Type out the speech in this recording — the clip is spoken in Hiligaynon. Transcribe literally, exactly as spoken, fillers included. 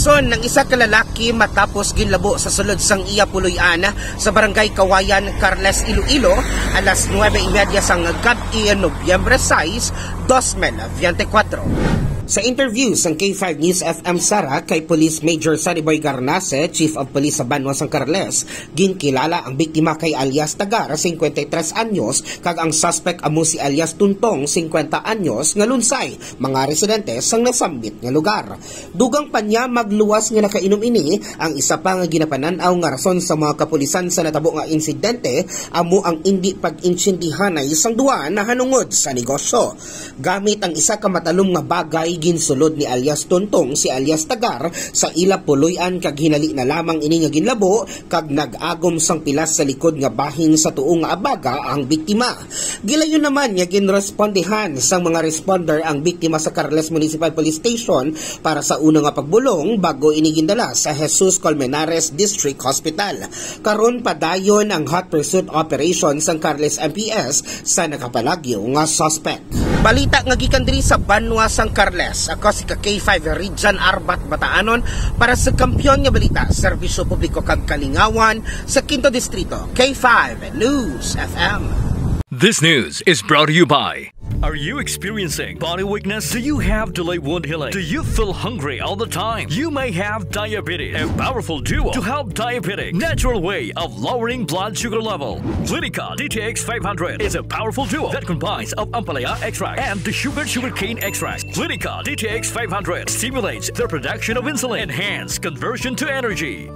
Son ang isa ka lalaki matapos ginlabo sa sulod sang iya puloy-an sa Barangay Kawayan, Carles, Iloilo, alas nuebe y media sang gab-i, Nobyembre sais, dos mil biyente kwatro. Sa interview sang K five News F M Sara kay Police Major Sariboy Garnase, Chief of Police sa banwa sang Carles, ginkilala ang biktima kay alias Tagar, singkwenta y tres anyos, kag ang suspect amo si alias Tuntong, singkwenta anyos, nga lunsay, mga residente sang nasambit nga lugar. Dugang pa niya magluwas nga nakainom ini, ang isa pa nga ginapanan-aw nga rason sa mga kapulisan sa natabo nga insidente amo ang indi pag-intindihanay sang duha nahanungod sa negosyo. Gamit ang isa ka matalom nga bagay, ginsulod ni alias Tuntong si alias Tagar sa ila puloy-an kag hinali na lamang ini nga ginlabo kag nag-agom sang pilas sa likod nga bahin sa tuo nga abaga ang biktima. Gilayon naman nga ginrespondihan sang mga responder ang biktima sa Carles Municipal Police Station para sa una nga pagbulong, bago ini gindala sa Jesus Colmenares District Hospital. Karon padayon ang hot pursuit operation sang Carles M P S sa nakapalagyo nga suspect. Balita nga gikan diri sa banwa sang Carles, ako si ka K five Rijan Arbat Bataanon para sa Kampiyon nga Balita, Serbisyo Publiko kag Kalingawan sa Quinto Distrito, K five News F M. This news is brought to you by. Are you experiencing body weakness? Do you have delayed wound healing? Do you feel hungry all the time? You may have diabetes. A powerful duo to help diabetic. Natural way of lowering blood sugar level. Clinica D T X five hundred is a powerful duo that combines of ampalaya extract and the sugar sugarcane extract. Clinica D T X five hundred stimulates the production of insulin, enhance conversion to energy.